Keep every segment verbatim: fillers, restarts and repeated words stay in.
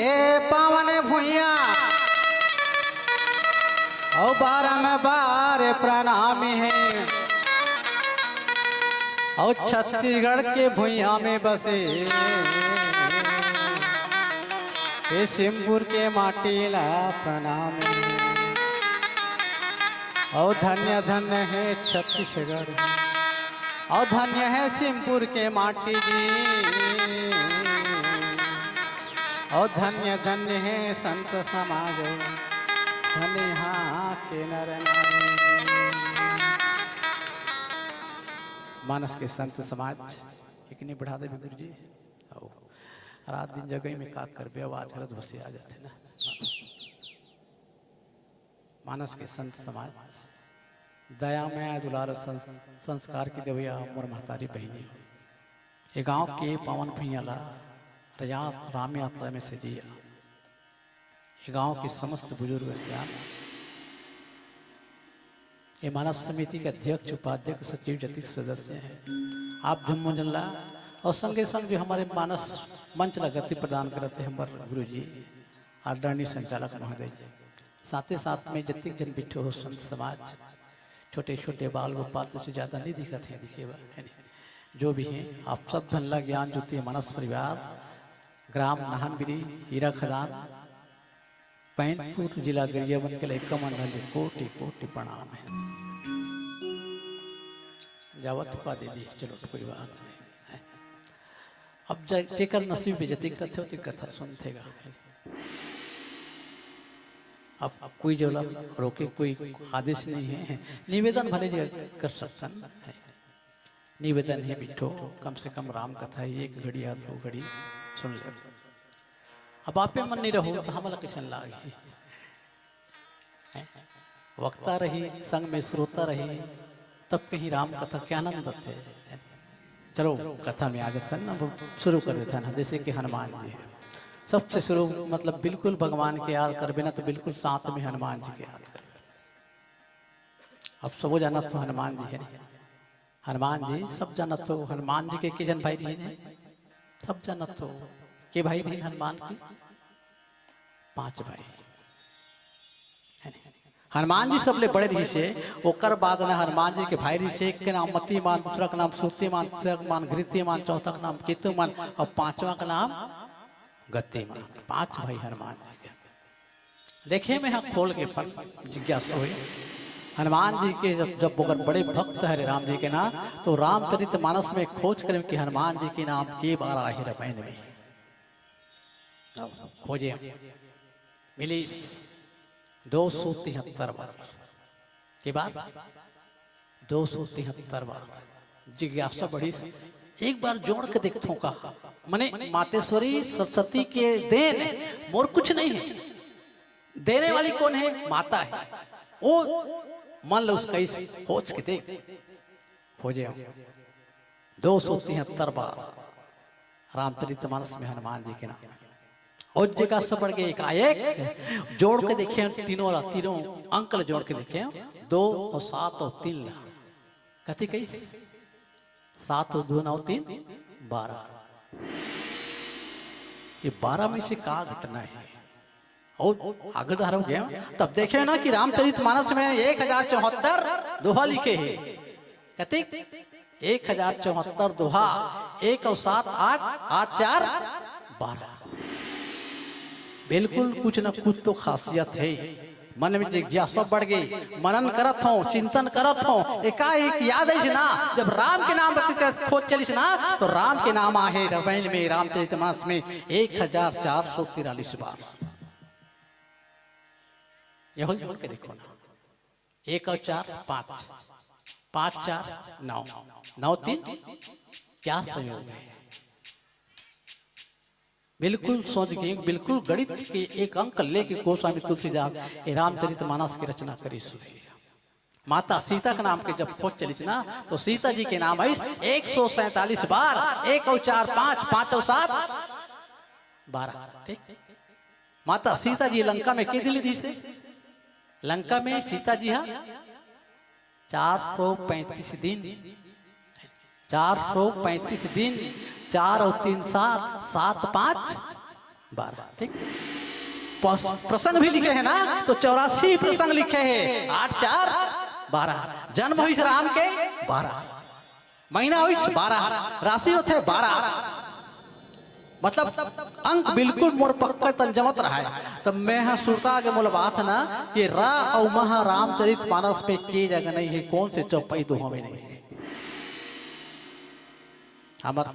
ए पावन भुइयां अउ बारंबार प्रणाम हे। अउ छत्तीसगढ़ के भुइयां में बसे ए सिमपुर के माटी ला प्रणाम हे। अउ धन्य धन्य हे छत्तीसगढ़, अउ धन्य हे सिमपुर के माटी जी, अउ धन्य धन्य हे संत समाज, धन्य यहाँ के नर नारी। मानस के संत समाज, एक नहीं बढ़ा दे गुरु जी। अउ रात दिन जगई में का करबे, आवाज गलत भसिया जाथे ना। मानस के संत समाज, दया मया दुलार संस-, संस्कार के देवइया मोर महतारी बहिनी हो। ए गांव के पावन भुइयां ला रयात राम यात्रा में सजिया। ए गांव के समस्त बुजुर्ग सियान, ए मानस समिति के अध्यक्ष, उपाध्यक्ष, सचिव, जतिक सदस्य हे, आप धम्मो जन ला अउ संगे संग जो हमर मानस मंच ला गति प्रदान करत हे हमर गुरु जी, आदरणीय संचालक महोदय जी, साथे साथ में जतिक जन बइठे हो संत समाज, छोटे छोटे बाल गोपाल तो से ज्यादा नहीं दिखत हे, दिखे बा, है नहीं? जो भी हे, आप सब धन ला ज्ञान ज्योति मानस परिवार, ग्राम नाहनबिरी, हीरा खदान, पैनपुर, जिला गरियाबंद के लइका मन ला कोटि कोटि प्रणाम हे। जावत पा दीदी, चलो कोई बात नहीं। अब जे-, जेकर नसीब में जतिक रथे, ओतिक कथा सुनथे गा। अब कोई जो ला रोके, कोई आदेश नहीं हे, निवेदन भले जे कर सकथन हे। निवेदन हे बिट्ठो, कम से कम राम कथा एक घड़ी या दो घड़ी सुन ले। अब आपे मन नहीं रहो तो हमला कइसन लागही? हैं? वक्ता रही, संग में श्रोता रही, तब कहीं राम कथा के आनंद आथे। चलो, कथा में आ जाथन ना, अब शुरू कर देथन ना, जैसे कि हनुमान जी हे। सबसे शुरू, मतलब, बिल्कुल भगवान के याद करबे ना, तो बिल्कुल साथ में हनुमान जी के याद करबे। अब सबो जानत हो हनुमान जी हे। हनुमान जी, सब जानत हो, हनुमान जी के के जन भाई रहिन हे? सब जानत हो। के भाई रहिन हनुमान के? पांच भाई। है नहीं? हनुमान जी सबले बड़े रहिस हे, ओकर बाद ना हनुमान जी के भाई रहिस हे, एक के नाम मतिमान, दूसरा के नाम सुरतिमान, तीसरा के नाम घृतिमान, चौथा के नाम केतुमान अउ पांचवा के नाम गतिमान। पांच भाई हनुमान जी के। देखे में हा खोल के पर जिज्ञासु होई। हनुमान जी के जब, जब ओकर बड़े भक्त हरे राम जी के ना, तो रामचरित मानस में खोज करे कि हनुमान जी के नाम के बार आहे रामायण में। खोजे, मिलिस दो सौ तिहत्तर बार। के बार? दो सौ तिहत्तर बार। जिज्ञासा बढ़िस, एक बार जोड़ के देखथों का। मने मातेश्वरी सरस्वती के देन, मोर कुछ नहीं हे। देने वाली कोन हे? माता हे। ओ मन ल उसका इस खोज के देख। खोजे हम। दो सौ तिहत्तर बार रामचरित मानस में हनुमान जी के नाम हे। अउ जिज्ञासा बढ़ गे, एकाएक जोड़ के देखे, तीनों ला, तीनों अंक ला जोड़ के देखे, दो अउ सात अउ तीन ला। कति कहिस? सात अउ दो नौ तीन बारह। ये बारह में से का घटना हे? अउ आगे डहर हो गया, तब देखे ना कि रामचरित मानस में एक हजार चौहत्तर दोहा लिखे हे। कतिक? एक हजार चौहत्तर दोहा, एक अउ सात आठ, आठ चार बारह। बिल्कुल कुछ न कुछ तो खासियत हे। मन में जिज्ञासा बढ़ गे, मनन करत हों, चिंतन करत हों, एकाएक याद आइस ना, जब राम के नाम रख के खोज चलिस ना, तो राम के नाम आहे रामायण में, रामचरित मानस में एक हजार चार सौ तिरालीस बार। ये होल जोड़ के देखो ना, एक अउ चार पांच, पांच चार नौ, नौ तीन क्या संयोग हे? बिल्कुल सोच गे, बिल्कुल गणित के एक अंक लेके गोस्वामी तुलसीदास ये रामचरित मानस की रचना करिस हे। माता सीता के नाम के जब खोज चलिस ना, तो सीता जी के नाम आइस एक सौ सैंतालीस बार, एक अउ चार पांच, पांच अउ सात बारह। ठीक? माता सीता जी लंका में के दिन ले दिस हे? लंका में सीता जी हा चार सौ पैंतीस दिन, चार सौ पैंतीस दिन, चार अउ तीन सात, सात पांच बारह, ठीक। पस-, प्रसंग भी लिखे हे ना, तो चौरासी प्रसंग लिखे हे। आठ चार बारह, जन्म होइस राम के बारह, महीना होइस बारह, राशि होथे बारह, मतलब अंक बिल्कुल मोर पक्का तंजमत रहा है। तब मैं हा सुरता आगे मोला बात ना कि रा अउ महा रामचरित मानस में के जगह नहीं है, कौन से चौपाई दोहा में नहीं है। हमर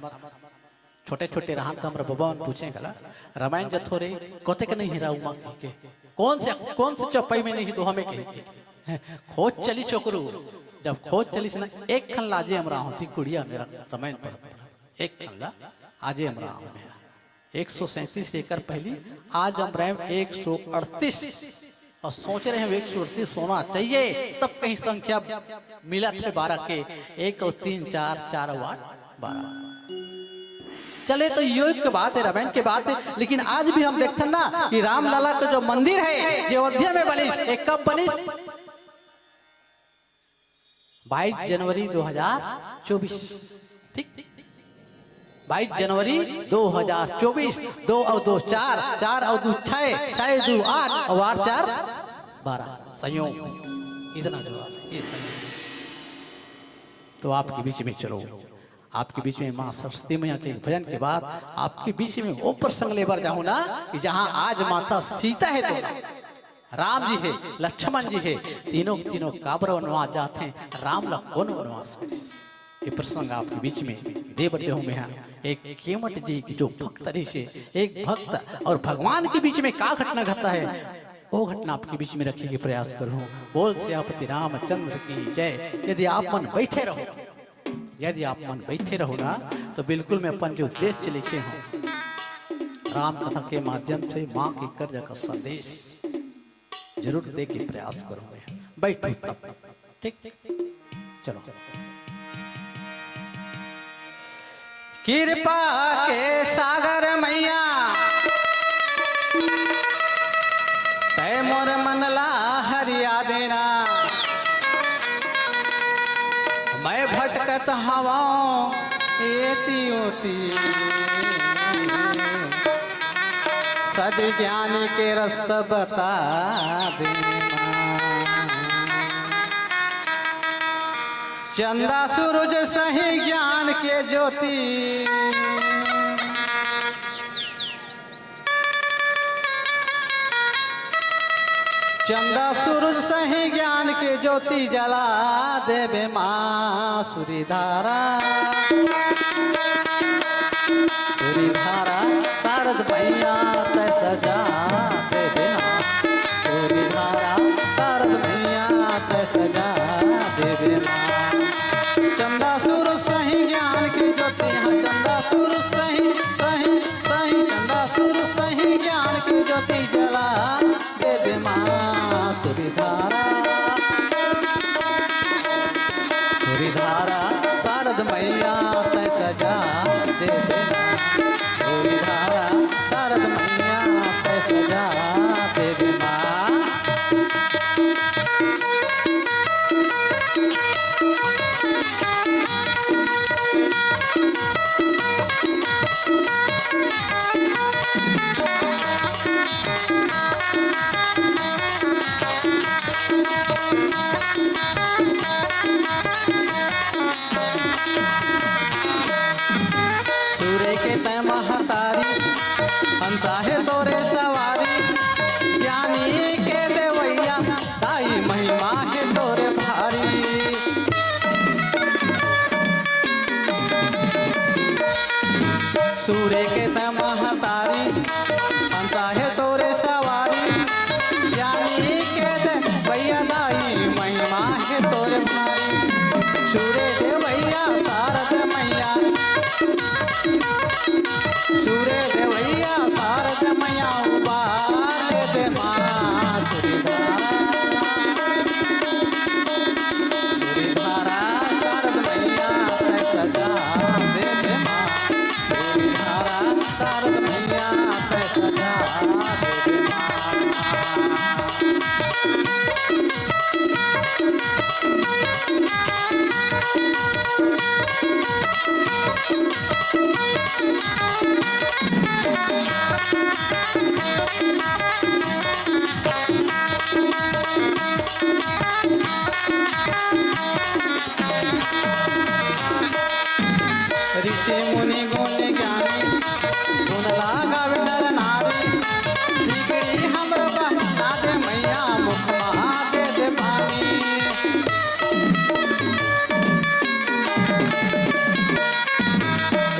छोटे-छोटे रहन त हमर बबा मन पूछे घला, "रामायण जथो रे, कतेक नहीं हे राउमा?" कहिके। "कौन से, कौन से चौपाई में नहीं हे दोहा में?" कहिके। खोज चलिस चोकरू, जब खोज चलिस ना, एक खन लाजे अमरा होती कुड़िया मेरा रामायण पढ़त पढ़त। एक खन ला आजे अमरा हो मेरा। एक सौ सैंतीस एकर पहली, आज अमरा एक सौ अड़तीस। अउ सोच रहे हैं, एक सौ अड़तीस होना चाहिए, तब कहीं संख्या मिलत हे बारह के, एक अउ तीन, चार, चार अउ आठ, बारह। चले, तो योग के बात है, रामायण के बात है, लेकिन आज भी हम देखते हैं ना कि रामलला का जो मंदिर है, जो अयोध्या में बनिस, ये कब बनिस? बाईस जनवरी दो हज़ार चौबीस, ठीक? बाईस जनवरी दो हज़ार चौबीस, दो अउ दो चार, चार अउ दो छः, छः दो आठ, अउ आठ चार बारह। संयोग, इतना जवाब है, ये संयोग। तो आपके बीच में, चलो, आपके बीच में माँ सरस्वती मैया के भजन के बाद आपके बीच में वो प्रसंग ले बर जाहूँ ना कि जहाँ आज माता सीता हे तो राम जी हे, लक्ष्मण जी हे, तीनों तीनों काबर वनवास जात हे, राम ला कौन वनवास करिस? ये प्रसंग आपके बीच में दे बर देहूँ मैं हा। एक केवट जी की जो भक्त रहिस हे, एक भक्त और भगवान के बीच में का घटना घटता है, वो घटना आपके बीच में रखे के प्रयास करूँ। बोल सियापति रामचंद्र की जय। यदि आप मन बैठे रहो, यदि आप मन बैठे रहो ना, तो बिल्कुल मैं अपन जो उद्देश्य लेके हूँ, राम कथा के माध्यम से माँ के कर्ज का संदेश जरूर दे के प्रयास करूँ मैं। बैठो तब, ठीक? चलो। कृपा के सागर मैया, तै मोर मन ला हरिया देना। मैं भटकत हवं एती ओती, सद ज्ञान के रस्ता बता देना। चंदा सूरज सही ज्ञान के ज्योति, चंदा सूरज सही ज्ञान के ज्योति जला देबे माँ। सुरीधारा, सुरीधारा शारद मैया तै सजा देबे माँ। सुरीधारा शारद मैया तै सजा देबे माँ। चंदा सूरज सही ज्ञान के ज्योति, हाँ, चंदा सूरज सही, सही, सही, चंदा सूरज सही ज्ञान के ज्योति जला देबे माँ। सुरीधारा, सुरीधारा शारद मैया तै सजा देबे माँ। सुरीधारा शारद मैया तै सजा देबे माँ। सूर्य के तै महतारी, हंसा हे तोरे सवारी, ज्ञानी के देवैया, दाई महिमा हे तोरे भारी। सूर्य के तै महतारी, हंसा हे तोरे सवारी, ज्ञानी के देवैया, दाई महिमा हे तोरे भारी। सूर्य देवैया शारद मैया, सूर्य देवैया शारद मैया उबार देबे माँ। सुरीधारा, सुरीधारा शारद मैया तै सजा देबे माँ। सुरीधारा मुनि गुण ज्ञानी, गुण ला गावे नर नारी। बिगड़ी हमरो बहना दे मैया, मुख महा दे दे पानी।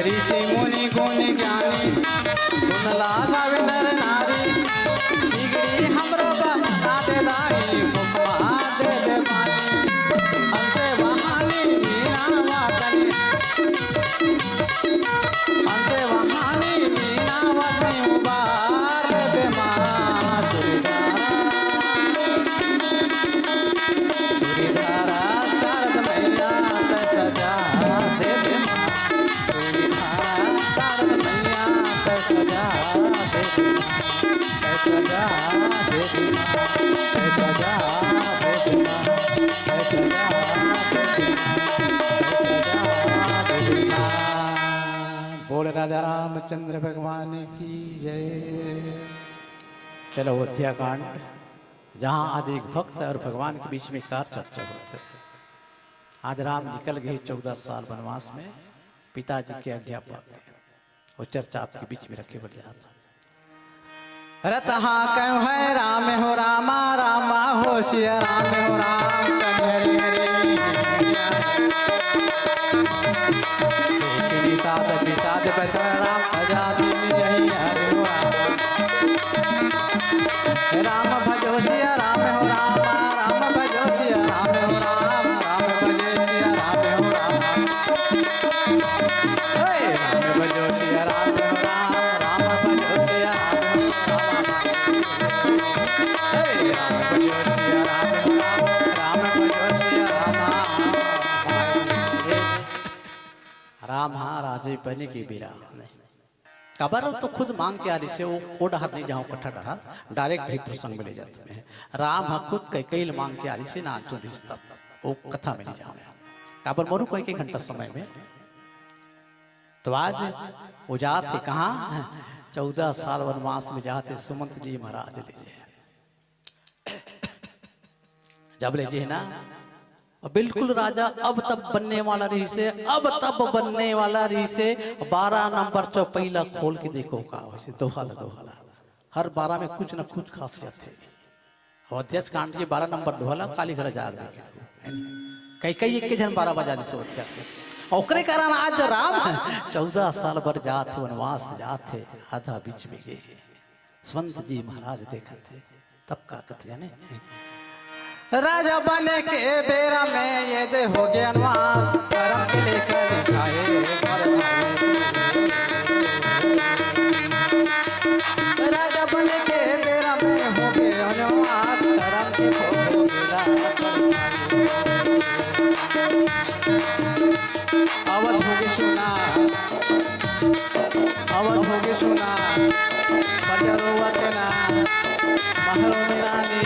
ऋषि मुनि गुण ज्ञानी, गुण ला गावे नर नारी। बिगड़ी हमरो बहना दे दाई, मुख महा दे दे पानी। हमसे वहानी मीना वातनी, हमसे वहानी मीना वातनी उबार दे माँ। गिरधारा शारद मैया तै सजा दे दे माँ। गिरधारा शारद मैया तै सजा दे दे माँ। तै सजा दे दे माँ। तै सजा दे दे माँ। तै सजा दे दे माँ। तै सजा दे दे माँ। बोल राजा रामचंद्र भगवान की जय। चलो, अयोध्या कांड, जहाँ आज एक भक्त और भगवान के बीच में कार चर्चा होत हे। आज राम निकल गए चौदह साल वनवास में, पिताजी के आज्ञा पा गए। वो चर्चा आपके बीच में रखे बर जात हे। रतहा कहूँ है राम हो रामा, रामा हो सिया राम हो राम, करि हरि हरि। देखि निषाद विषाद बस राम भजा दीन जहि हरि हो राम। राम भजो सिया राम हो रामा, राम भजो सिया राम हो राम, राम भजे सिया राम हो रामा। हे राम भजो सिया राम हो राम, राम भजो सिया राम हो रामा। हे राम भजो सिया राम हो राम, राम भजो सिया राम हो रामा। राम हा राजे बने के बेरा। काबर तो खुद मांग के आ रहिसे, वो, वो डहर नहीं जाओ, कट्ठा डहर, direct ही प्रसंग में ले जात हे। राम हा खुद कैकेयी ल मांग के आ रहिसे, ना जो रिश्ता, वो कथा में नहीं जाओ। काबर मोरू को एक, एक घंटा समय में। तो आज वो जात हे कहाँ? चौदह साल वनवास में जात हे, सुमंत जी महाराज ले जे। जब ले जे ना, और बिल्कुल राजा अब तब बनने वाला रहिसे, अब तब बनने वाला रहिसे। बारह नंबर चौपैला खोल के देखो का होइसे, दोहा ला, दोहा ला। हर बारह में कुछ न कुछ खासियत हे। अयोध्या कांड के बारह नंबर दोहा ला, काली घला जाग गए। कैकेयी एक के झन बारह बजा दिस अयोध्या के। ओकरे कारण आज राम चौदह साल बर जात हे, वनवास जात हे, आधा बीच में गे। सुमंत जी महाराज देखत हे, तब का कथे जाने? राजा बने के बेरा में ये दे हो गया वनवास, करम के लेकर जाए बर भाई। राजा बने के बेरा में हो गया वनवास, करम के हो गया। अवध हो गए सुना, अवध हो गए सुना, बजा रोवत ना, महलो में रानी।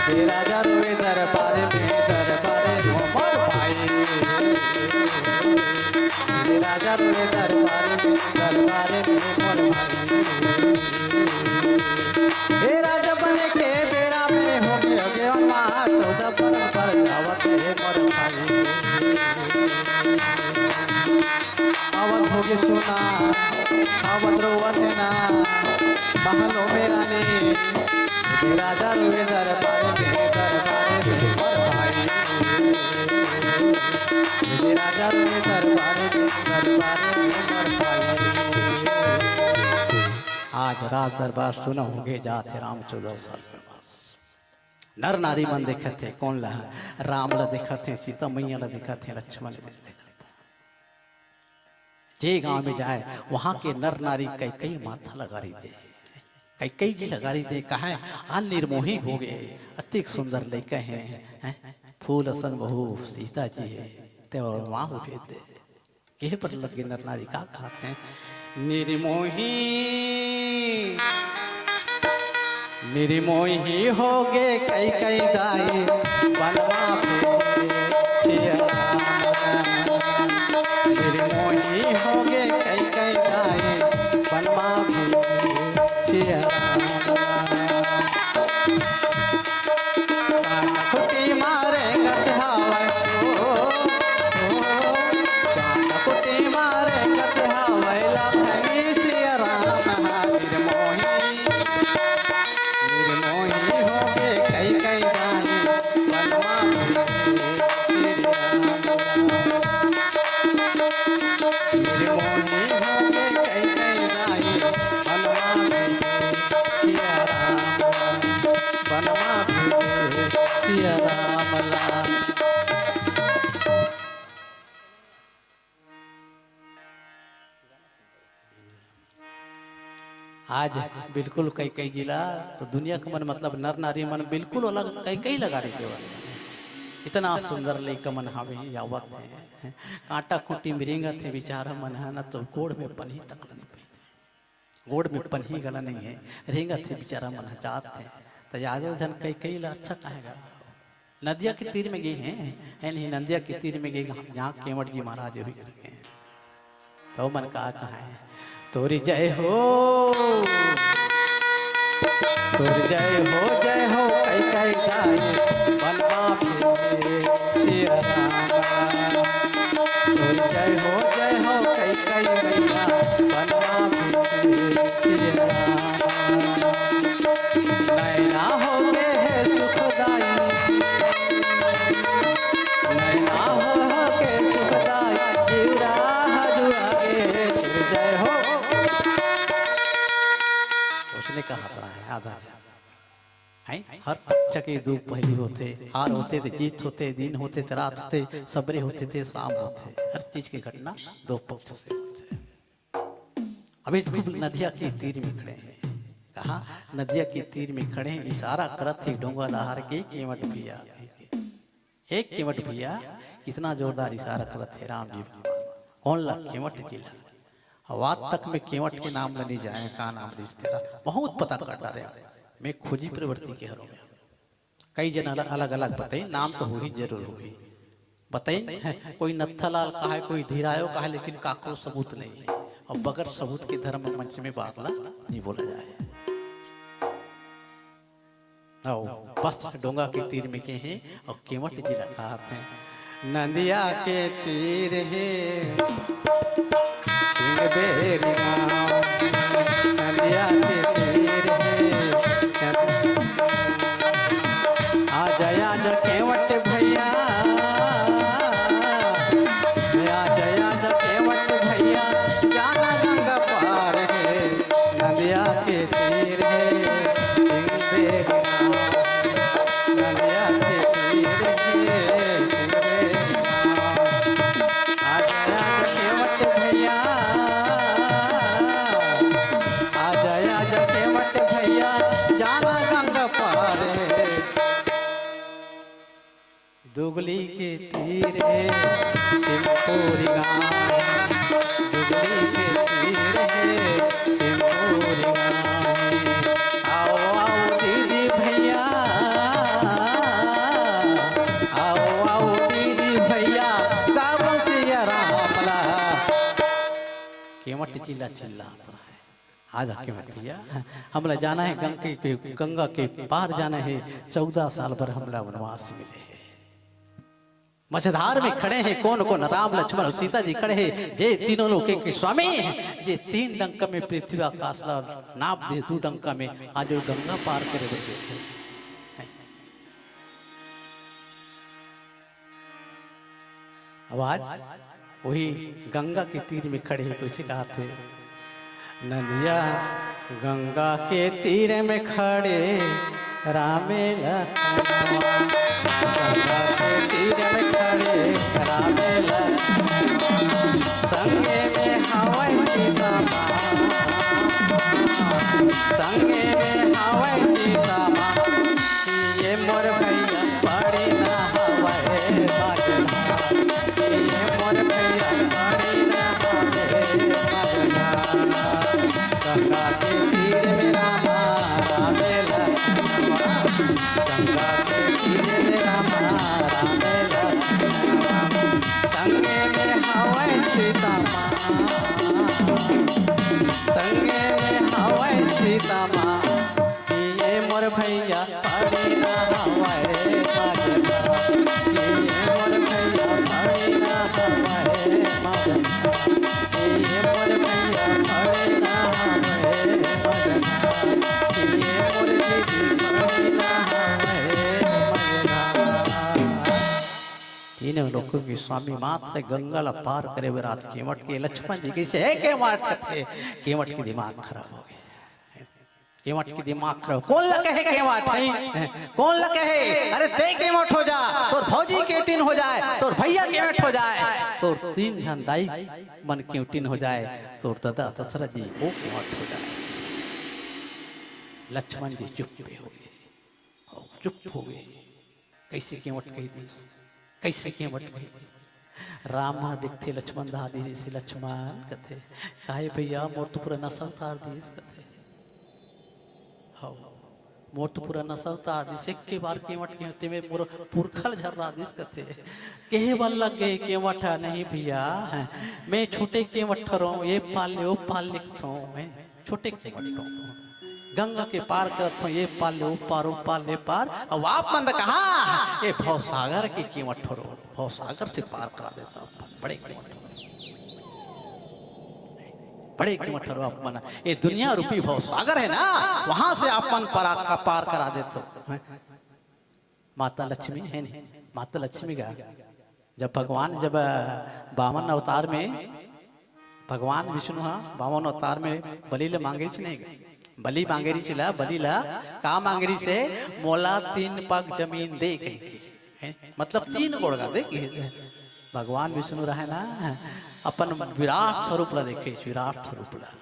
हे राजा रोवे दरबार में, दरबार में मोर भाई। हे राजा रोवे दरबार में, दरबार में मोर भाई। हे राजा बने के बेरा में हो गए, हो गए वनवास, चौदह बरस पर जावत हे मोर भाई। अवध हो गए सुना, अवध रोवत ना, महलो में रानी। हे राजा रोवे दरबार में, दरबार में मोर भाई। हे राजा रोवे दरबार में, दरबार में मोर भाई। आज राज दरबार सुना हो गए, जात हे राम चौदह साल वनवास। नर नारी मन देखत हे, कोन ला? राम ला देखत हे, सीता मैया ला देखत हे, लक्ष्मण ला देखत हे। जे गांव में जाए, वहां के नर नारी कैकेयी माथा ला गारी दे। कैकेयी जी ला गारी दे, कहे, "आ निर्मोही हो गए, अतिक सुंदर लइका हे, हैं? फूल असन बहू सीता जी हे, ते वनवास भेज दे।" केहे बर लगे नर नारी का कहत हे? निर्मोही, निर्मोही हो गे कैकेयी दाई, बनमा भेजे सिया राम। निर्मोही हो गे कैकेयी दाई, बनमा भेजे सिया राम। कान फुटी मारे कथे हवय ओ, ओ, कान फुटी मारे आज बिल्कुल कैकई जी ला दुनिया के मन, मतलब नर नारी मन बिल्कुल अलग कैकई लगा रही केवल। इतना सुंदर लइका मन हावे, आवत हे। कांटा खूंटी में रेंगत हे बिचारा मन ह, न तो गोड़ में पनही तक नहीं पाई, गोड़ में पनही घला नहीं हे, रेंगत हे बिचारा मन ह, जात हे। त यादव झन कैकई ला अच्छा काहे गा? नदिया के तीर में गे हे, हे नहीं, नदिया के तीर में गे, जहाँ केवट जी महाराज भी करके हे। तो मन का कहा हे, तोरी जय हो, तोरी जय हो, जय हो, कैकई जाए बनवा में सिया रामा। तोरी जय हो, जय हो, कैकई मैया बनवा में सिया रामा। नैना होगे हे सुखदाई, नैना होगे सुखदाई, जीवरा हजुआ गे, जय हो। उसने कहा था, याद आ गया। हैं? हर पक्ष के दू पहलू होथे, हार होथे ते जीत होथे, दिन होथे ते रात होथे, सबरे होथे ते शाम होथे, हर चीज के घटना दो पक्ष से होथे। अभी खूब नदिया के तीर में खड़े हे। कहा? नदिया के तीर में खड़े हे, इशारा करत हे डोंगा डहार के, केवट भैया। हे केवट भैया, इतना जोरदार इशारा करत हे राम जी भगवान। कोन ला? केवट जी ला। अब आज तक में केवट के नाम ल नहीं जाने, का नाम रिहिस तेला, बहुत पता कर डारे। मैं खोजी प्रवृत्ति के हरों में। कई जन अलग, अलग, अलग बताइन, नाम तो होही, जरूर होही। बताइन, कोई नत्थालाल कहाय, कोई धीरायो कहाय, लेकिन काकरो सबूत नहीं हे। अब बगैर सबूत के धर्म मंच में बात ला नहीं बोला जाए। आओ, बस डोंगा के तीर में के हे अउ केवट जी ला कहात हे, नदिया के तीर हे सिंगबेरी गाँव, नदिया के तीर हे। आजा, आजा केवट भैया, आजा, आजा केवट भैया, जाना गंगा पार हे, नदिया के तीर हे सिंगबेरी गाँव, नदिया के तीर हे सिंगबेरी गाँव। आजा, आजा केवट भैया, आजा, आजा केवट भैया, जाना गंगा पार हे। दुगली के तीर हे सिमपुरी गाँव, दुगली के तीर हे सिमपुरी गाँव। आओ, आओ दीदी भैया, आओ, आओ दीदी भैया, गावो सिया राम ला। केवट जी ला चिल्लात रहे। आजा केवट भैया, हमला जाना हे गंगा के, गंगा के पार जाना हे, चौदह साल बर हमला वनवास मिले हे। मझधार में खड़े हे कोन कोन, राम लक्ष्मण अउ सीता जी खड़े हे, जे तीनों लोके के स्वामी हे, जे तीन डंका में पृथ्वी आकाश ला नाप दे, दू डंका में आज वो गंगा पार करे बर बैठे हे। अब आज वही गंगा के तीर में खड़े हे, कइसे कहाथे, नदिया गंगा के तीर में खड़े रामे लखनवा, गंगा के तीर में खड़े रामे लखनवा, संगे में हवय सीता माँ, संगे में हवय सीता माँ। ये मोर भैया पड़ी ना हवय बजना, ये मोर भैया पड़ी ना हवय बजना। गंगा के तीर में रामा रामे लखनवा, गंगा के तीर में रामा रामे लखनवा, संगे में हवय सीता माँ, संगे में हवय सीता माँ। ये मोर भैया पड़ी ना हवय बजना, ये मोर भैया पड़ी ना हवय बजना, ये मोर भैया पड़ी ना हवय बजना, ये मोर दीदी पड़ी ना हवय बजना। तीनों लोकों के स्वामी मात्र गंगा ला पार करे बर आज केवट के लक्ष्मण जी कइसे हे केवट कथे, केवट के दिमाग खराब हो गे। केवट के दिमाग खराब। कोन ला कहे केवट हे? कोन ला कहे? अरे तें केवट हो जा, तोर भौजी केवटिन हो जाए, तोर भैया केवट हो जाए, तोर तीन झन दाई मन केवटिन हो जाए, तोर ददा दशरथ जी वो केवट हो जाए। लक्ष्मण जी चुप हो गे। अउ चुप हो गे। कइसे केवट कहि दिस? कइसे केवट कहि दिस? राम ह देखथे लक्ष्मण दहा दिस, "लक्ष्मण," कथे, "काहे भइया, मोर तो पूरा नसा उतार दिस," कथे। "हव, मोर तो पूरा नसा उतार दिस, एक के बार केवट कहि तेमे मोर पुरखा ल झर्रा दिस," कथे। कहे बर लग गे केवट ह, "नहीं भइया, मैं छोटे केवट हरंव, ये पार ले, वो पार ले कथंव, मैं छोटे केवट हरंव। गंगा के पार करत हंव, ये पार ले, वो पार, वो पार ले, पार, अउ आप मन कहा, ये भवसागर के केवट हरंव, भवसागर से पार करा देथंव, बड़े केवट हरंव।" बड़े केवट हरव आप मन, ये दुनिया रूपी भव सागर हे ना, वहां से आप मन परा-, पार करा देथव। माता लक्ष्मी हे नहीं, माता लक्ष्मी का जब भगवान, जब बामन अवतार में भगवान विष्णु हा बामन अवतार में बलि ल मांगेरिस नहीं गा, बलि मांगेरिस ला, बलि ला का मांगेरिस हे, "मोला तीन पग जमीन दे," कहिके। हैं? मतलब तीन गोड़ का देख, भगवान विष्णु रहे ना, अपन विराट स्वरूप ला देखे, विराट स्वरूप ला।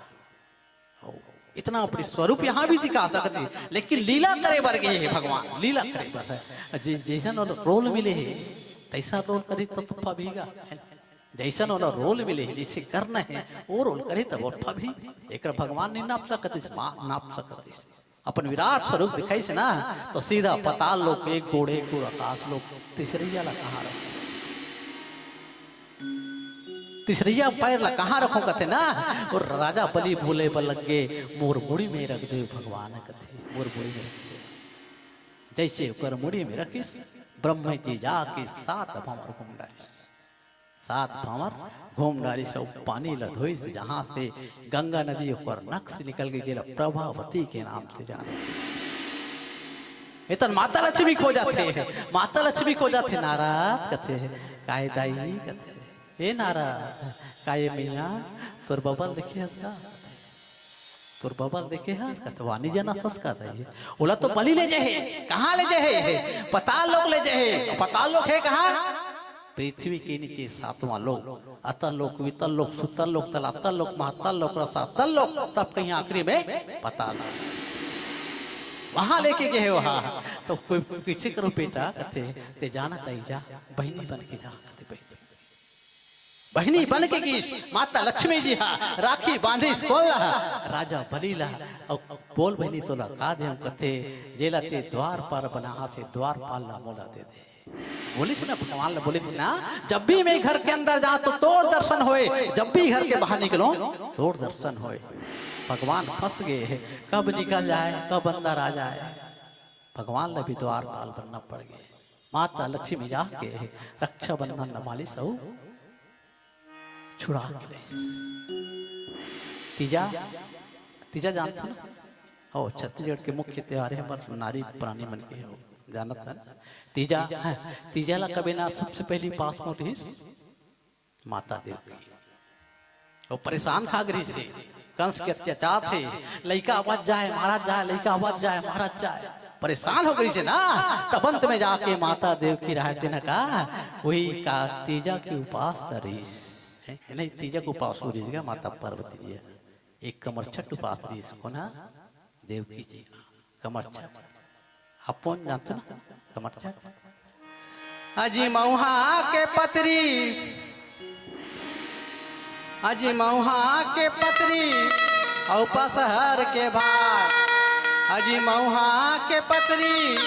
ओ, इतना अपने स्वरूप यहाँ भी दिखा सकते हैं, लेकिन लीला करे बर गए हैं भगवान, लीला करे बर है। जे-, जैसन ओला रोल मिले है, तैसा रोल करे तो फबही गा, है ना? जैसन ओला रोल मिले है, जैसे करना है, वो रोल करे तब वो फबही। एकर भगवान नहीं नाप सकत, इस माँ नाप सकत इस। अपन विराट स्वरूप दिखाइस ना, तो सीधा पताल लोक, एक गोड़, एक गोड़ आकाश लोक, तीसरइया ला कहाँ रखो? तीसरइया पैर ला कहाँ रखो कथे ना, अउ राजा बलि बोले बर लग गे, "मोर मुड़ी में रख दे भगवान," कथे, "मोर मुड़ी में रख दे।" जैसे ओकर मुड़ी में रखिस, ब्रह्म जी जाके सात भंवर घूम डारिस। सात भंवर घूम डारिस अउ पानी ल धोइस, जहाँ से गंगा नदी ओकर नक से निकल गई, जेला प्रभावती के नाम से जाने। एतन माता लक्ष्मी खो जाथे, माता लक्ष्मी खो जाथे। नारद कथे, "काय दाई?" कथे, "ए नारद, काय मैया, तोर बबा ल देखे हस का?" तोर बबा ल देखे हस का? त वानी जना थस का रही। ओला तो बलि ले जाहे। कहाँ ले जाहे? पताल लोक ले जाहे। पताल लोक हे कहाँ? पृथ्वी के नीचे सातवां लोक। अतल लोक, वितल लोक, सुतल लोक, तलातल लोक, महातल लोक, रसातल लोक, तब कहीं आखिरी में पताल लोक। वहाँ लेके गए वहाँ। तो कोई किसी करो बेटा, कथे, "ते जाना ताई जा, बहिनी बन के जा," कथे, बहिनी। बहिनी बन के गिस, माता लक्ष्मी जी हा राखी बांधिस कोन ला, राजा बलि ला। अउ बोल बहिनी तोला का देहूं कथे, जेला ते द्वारपाल बनाहा से द्वारपाल ला मोला दे दे। बोलिस ना भगवान ला, बोलिस ना, "जब भी मैं घर के अंदर जाऊं तो तोर दर्शन होए, जब भी घर के बाहर निकलूं तोर दर्शन होए।" भगवान फंस गए हैं, कब निकल जाए, कब अंदर आ जाए। भगवान ला भी द्वारपाल बनना पड़ गए। माता लक्ष्मी जाके रक्षाबंधन नमालिस अउ छुड़ा के लाइस। तीजा, तीजा जानथो ना? हो, छत्तीसगढ़ के मुख्य त्योहार हे हमर नारी प्राणी मन के, हो, जानत हन। तीजा, तीजा ला कबे ना सबसे पहली पास कोन रिहिस? माता देवकी। वो परेशान खा गई से, कंस के अत्याचार से, लइका आवत जाए, मारत जाए, लइका आवत जाए, मारत जाए, परेशान हो गई से ना। तब अंत में जाके माता देवकी रहे तेन का, वही का तीजा के उपास करिस। हैं? नहीं, तीजा के उपास हो रही है माता पार्वती जी। एक कमर छठ उपास रही, कोन हा? देवकी जी। कमर छठ। अपन जानते ना? कमर छठ। अजी मऊहा के पतरी, अजी मऊहा के पतरी, अउ पसहर के भात। अजी मऊहा के पतरी,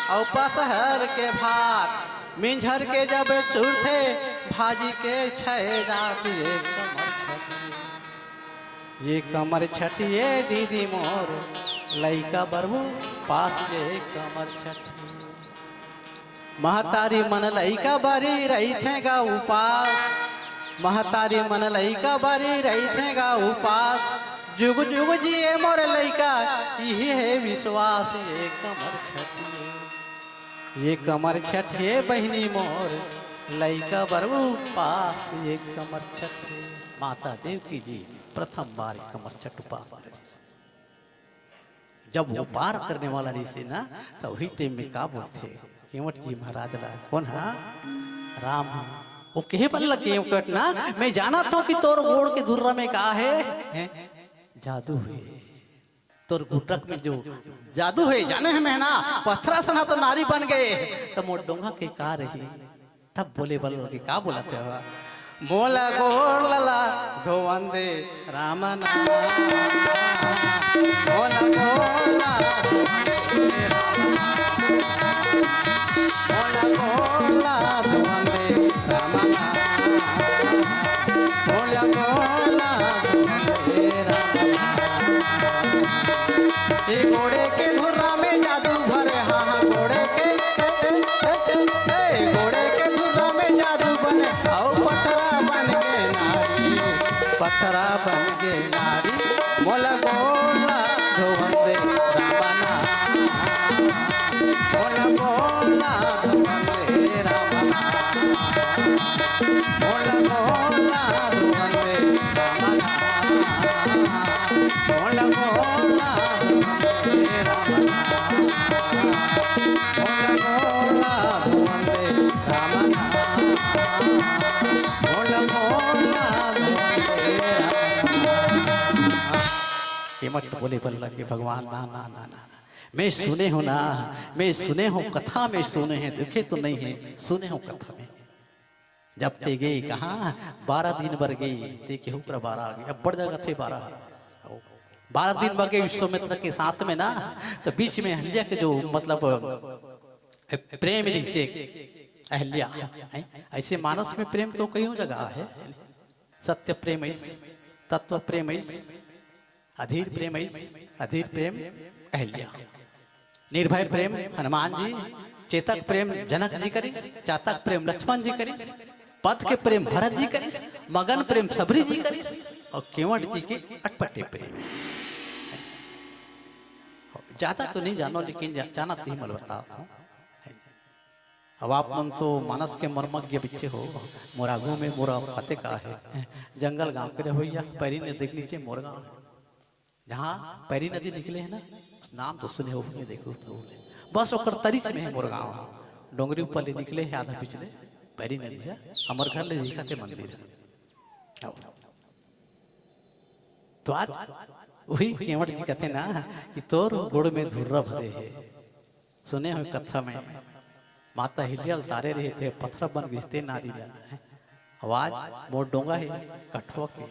अउ पसहर के भात। मिंझर के जब चुरथे, भाजी के छय जात, ये कमर छठ। ये कमर छठ ये दीदी मोर, लइका बरबू पास ये कमर छठ। महतारी मन लइका बरी रहिथे गा उपास, महतारी मन लइका बरी रहिथे गा उपास। जुग जुग जिए मोर लइका, इही हे विश्वास, ये कमर छठ ये। ये कमर छठ हे बहिनी मोर, लइका बरबू पास ये कमर छठ हे। माता देवकी जी प्रथम बार कमर छठ उपास करिस। जब वो पार करने वाला रहिसे ना, त वही टाइम में का बोलथे केवट जी महाराज ला, कोन हा? राम हा। वो कहे बर लगे केवट ना, मैं जानत हंव कि तोर गोड़ के धुर्रा में का हे? हैं? जादू हे। तोर गुटक में जो जादू हे, जाने हे मेहना, पथरा सना तो नारी बन गे, त मोर डोंगा के का रही? तब बोले बर लगे, का बोलत हे? मोला गोड़ ला धोवन दे रामना, मोला गोड़ ला धोवन दे रामना, मोला गोड़ ला धोवन दे रामना, मोला गोड़ ला धोवन दे रामना। ए गोड़े के धुर्रा में जादू भरे, हाँ, हाँ, गोड़े के, ए, ए, ए, ए, ए, गोड़े के धुर्रा में जादू बने, अउ पथरा बन गे नारी, पथरा बन गे नारी, मोला गोड़ ला धोवन दे रामना, मोला गोड़ ला धोवन दे रामना। मोला गोड़ ला धोवन दे रामना। मोला गोड़ ला धोवन दे रामना। मोला गोड़ ला धोवन दे रामना। मोला गोड़ ला धोवन दे रामना। केवट बोले बर लगे, भगवान, ना, ना, ना, ना। मैं सुने हूँ ना, मैं सुने हूँ, कथा में सुने हैं, देखे तो नहीं है, सुने हूँ कथा में। जब ते गे कहाँ, बारह दिन बर गे, ते केहू करा बारह आ गे, अब्बड़ जगह थे बारह। बारह दिन बर गे विश्वामित्र के साथ में ना, तो बीच में अहिल्या के जो मतलब प्रेम जैसे अहिल्या, हैं? ऐसे मानस में प्रेम तो कई जगह हे, सत्य प्रेम ऐस, तत्व प्रेम ऐस, अधीर प्रेम ऐस, अधीर प्रेम अहिल्या। निर्भय प्रेम हनुमान जी, चेतक प्रेम जनक जी करिस, चातक प्रेम लक्ष्मण जी करिस, पथ के प्रेम भरत जी करिस, मगन प्रेम सबरी जी करिस, अउ केवट जी के अटपटे प्रेम। ज्यादा तो नहीं जानो, लेकिन जा-, जाना तो ही मैं बताता हूँ। अब आप मन तो मानस के मर्मज्ञ बच्चे हो, मोर आगू में मोर पते का हे, जंगल गांव के रहे भैया, पैरी नदी के नीचे मोर गांव हे। जहाँ पैरी नदी निकले हे ना, नाम तो सुने हो, नहीं देखे हो तो बोले। बस ओकर तरीच में हे मोर गांव हे। डोंगरी ऊपर ले निकले हे आधा पिछले, पैरी नदी हे, हमर घर ले दिखत हे मंदिर हे। आओ। तो आज वही केवट जी कहते ना कि तोर गोड़ में धुर्रा भरे हे। सुने हो कथा में, माता अहिल्या ल तारे रहे थे, पथरा बन गिस ते नारी ला। अउ आज मोर डोंगा हे कठवा के।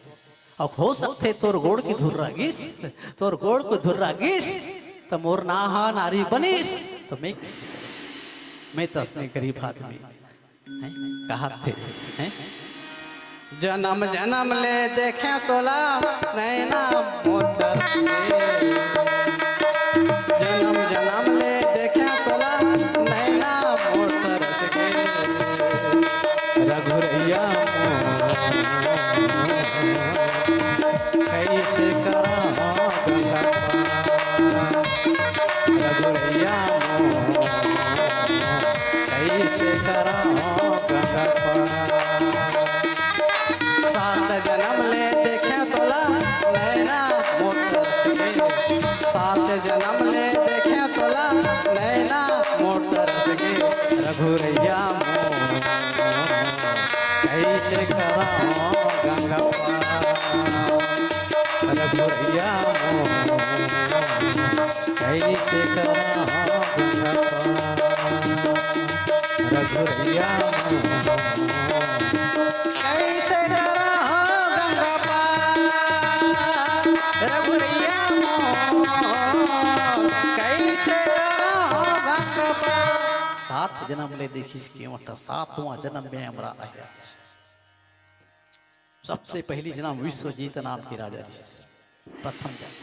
अब हो सकथे तोर गोड़ के धुर्रा गिस, तोर गोड़ के धुर्रा गिस, त मोर ना हा नारी बनिस, त मैं कइसे करूं? मैं त असने गरीब आदमी। हैं? कहाथे, हैं? जनम जनम ले देखे तोला नैना मोर तरस गे। जनम जनम ले देखे तोला नैना मोर तरस गे। रघुरैया मोर कइसे करा गंगा पार। रघुरैया मोर कइसे करा गंगा पार। सात जनम ले देखे तोला नैना मोर तरस गे। सात जनम ले देखे तोला नैना मोर तरस गे। रघुरैया मोर कइसे करा गंगा पार। रघुरैया मोर कइसे करा गंगा पार। रघुरैया मोर कइसे करा गंगा पार। रघुरैया मोर कइसे करा गंगा पार। सात जनम ले देखिस केवट, सातवां जनम में अमरा रहे। सबसे पहली जनम विश्वजीत नाम के राजा रहिस, प्रथम जनम।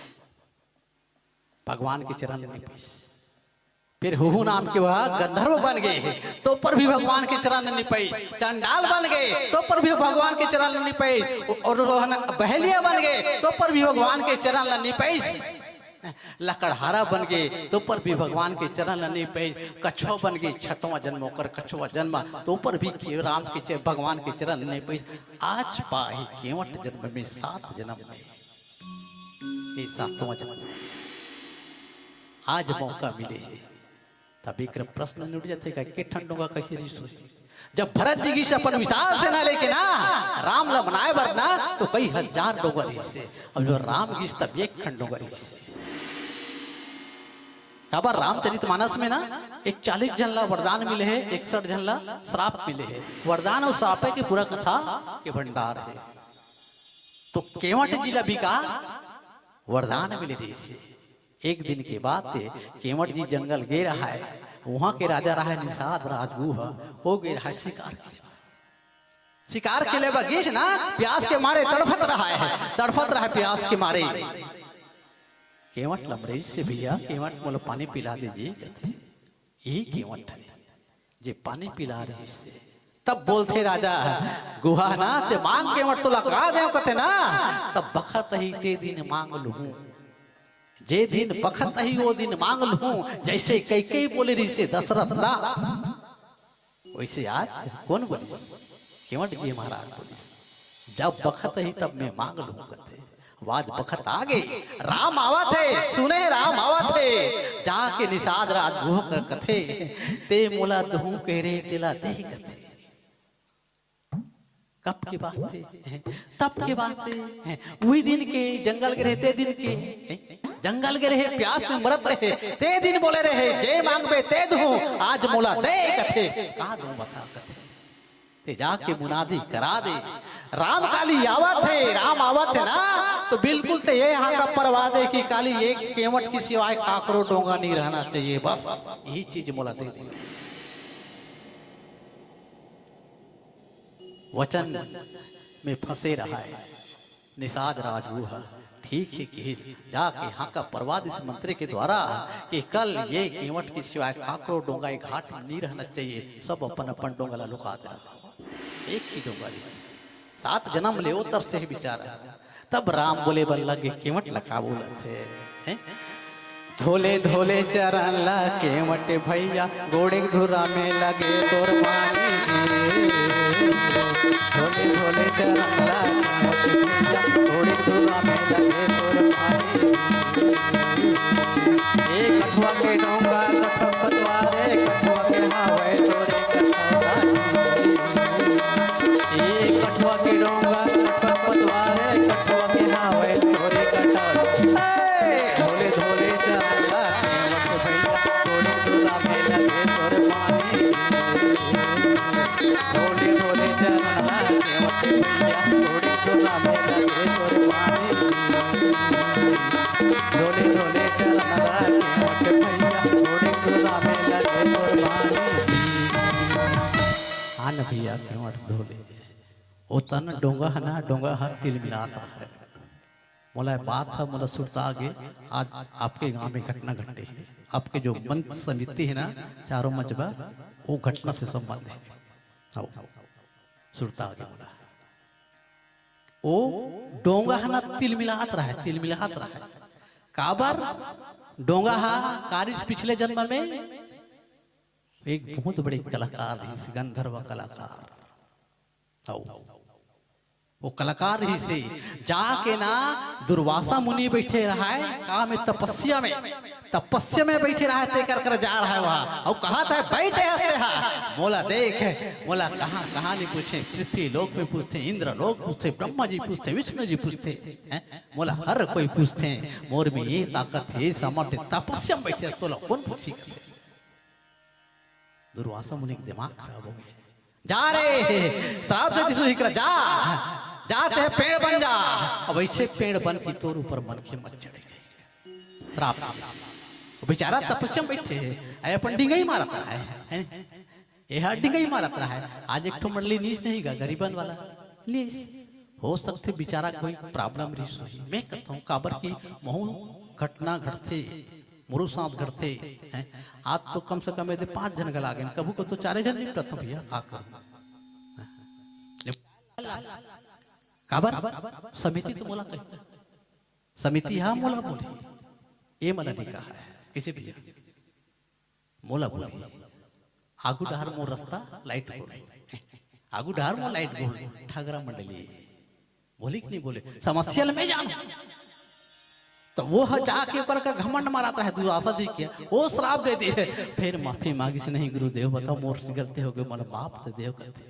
भगवान के चरण में पाइस। फिर हुहू नाम के वह गंधर्व बन गे, तो पर भी भगवान के चरण नहीं पाइस। चंडाल बन गे, तो पर भी भगवान के चरण नहीं पाइस। अउ बहलिया बन गे, तो पर भी भगवान के चरण नहीं पाइस। लकड़हारा बन गे, तो पर भी भगवान के चरण ल नहीं पाइस। कछुआ बन गे, छठवां जन्म ओकर कछुआ जन्म, तो पर भी के-, राम के च-, भगवान के चरण ल नहीं पाइस। आज पाही केवट जन्म में सात जन्म में, ये सातवां जन्म में आज मौका मिले हे। तब एक प्रश्न उठ जाथे का, के ठन डोंगा कइसे रिहिस होही? जब भरत जी गिस अपन विशाल सेना लेके ना, राम ल मनाए बर ना, तो कई हजार डोंगा रिहिस हे। अब जो राम गिस तब एक ठन डोंगा रिहिस हे। काबर रामचरित मानस में ना एक चालीस झन ला वरदान मिले हे, इकसठ झन ला श्राप मिले हे। वरदान अउ श्रापे के पूरा कथा के भंडार हे। तो केवट जी ला भी का वरदान मिले रहिस हे। एक दिन के बात हे, केवट जी जंगल गे रहय, उहाँ के राजा रहय निषाद राजगुह, वो गे रहय शिकार के। शिकार के ले बगीच ना, प्यास के मारे तड़फत रहय, तड़फत रहय प्यास के मारे। केवट ल मरेज से भैया, केवट मोला पानी पिला दीजिए, यही केवट हरे जे पानी पिला रहिस हे। तब बोलथे राजा गुहा ना, ते मांग केवट तोला का देव कथे ना, तब बखत ही ते दिन मांग लूहूं, जे दिन बखत ही वो दिन मांग लूहूं, जैसे कैकेयी बोले रहिस हे दशरथ ला। वैसे आज कोन बोलिस? केवट जी महाराज बोलिस, जब बखत ही तब मैं मांग लूं कथे। अब आज बखत आ गे, राम आवत हे, सुने राम आवत हे, जाके निषाद राजगुह कर कथे, ते मोला दहूं कहे रहे, तेला दे कथे। कब के बात हे? तब के बात हे। उही दिन के, जंगल के रहे ते दिन के। जंगल के रहे, प्यास में मरत रहे, ते दिन बोले रहे, जे मांगबे ते दूं, आज मोला दे कथे। का दूं बता कथे। ते जाके मुनादी करा दे, राम काली आवत हे, राम आवत हे ना, तो बिल्कुल ते ये हाका परवा दे कि काली एक केवट के सिवाय काकरो डोंगा नहीं रहना चाहिए, बस यही चीज मोला दे दे। वचन में फंसे रहय। निषाद राजगुह ठीक हे किहिस, जाके हाका परवा दिस मंत्री के द्वारा कि कल ये केवट के सिवाय काकरो डोंगा ये घाट में नहीं रहना चाहिए, सब अपन अपन डोंगा ला लुका देना। एक ही डोंगा रहिस, सात जनम ले ओ तरसे हे बिचारा। तब राम बोले बर लगे, केवट ला का बोलत हे, हैं? धोले धोले चरण ला केवट भैया, गोड़े धुरा में लगे तोर पानी जी। धोले धोले चरण ला केवट भैया, गोड़े धुरा में लगे तोर पानी जी। ए कठुआ के डोंगा, कठुआ पतवार, ए कठुआ के हावय तोरे कठौरा जी। ए कठुआ के डोंगा, कठुआ पतवार, ए कठुआ के हावय तोरे कठौरा। ए धोले धोले चरण ला केवट भैया, गोड़े धुरा में लगे तोर पानी। धोले धोले चरण ला केवट भैया, गोड़े धुरा में लगे तोर पानी। धोले धोले चरण ला केवट भैया, गोड़े धुरा में लगे तोर पानी। हाँ न भैया, केवट धोले। ओ तन डोंगा हे ना, डोंगा ह तिलमिलात हे। मोला ये बात ह, मोला सुरता आगे, आज आपके गांव में घटना घटे हे। आपके जो मंच समिति हे ना, चारों मंच बा, वो घटना से संबंध हे। हव, सुरता आगे मोला। ओ डोंगा ह ना तिलमिलात रहय, तिलमिलात रहय। काबर? डोंगा ह कारिस पिछले जन्म में एक बहुत बड़े कलाकार रहिस, गंधर्व कलाकार। अउ वो कलाकार रहिस हे, जाके ना दुर्वासा मुनि बैठे रहय, का में तपस्या में, तपस्या में बैठे रहय, तेकर कर जा रहय वहाँ। अउ कहत हे, बैठे हस तेहा, मोला देख, मोला कहाँ, कहाँ नहीं पूछे, पृथ्वी लोक में पूछथे, इंद्र लोक पूछथे, ब्रह्मा जी पूछथे, विष्णु जी पूछथे, हैं? मोला हर कोई पूछथे, मोर में ये ताकत हे, ये सामर्थ्य, तपस्या में बैठे हस, तोला कोन पूछही कथे। दुर्वासा मुनि के दिमाग खराब हो गे। जा रे, श्राप दे दिस उही करा, जा, जा ते पेड़ बन जा। अब ऐसे पेड़ बन के तोर ऊपर मनखे मत चढ़े। श्राप। वो बेचारा तपस्या में बैठे हे, अरे अपन डिंगई मारत रहय, हैं? ये हा डिंगई मारत रहय। आज एक ठो मंडली नीस नहीं गा, गरीबन वाला नीस। हो सकथे बेचारा कोई problem रहिस होही। मैं कहत हूँ, काबर कि महू घटना घटथे, मोरो साथ घटथे, हैं? आज तो कम से कम एदे पाँच झन घला गेन, कभू को तो चारे झन निपटत हूँ भैया, का करूँ? काबर? समिति तो मोला कही, समिति हा मोला बोले, ये मन अधिकार है किसी भी मोला बोले, आगू डहर मोर रस्ता लाइट गोल, आगू डहर मोर लाइट गोल, ठागरा मंडली बोली कि नहीं बोले, समस्या ल मैं जानूं। तो वो ह जाके ओकर का घमंड मारत रहे, दुर्वासा जी के, वो श्राप दे दिए। फिर माफी मांगिस, नहीं गुरुदेव, बताओ मोर से गलती हो गई, मोला माफ दे देव कहते।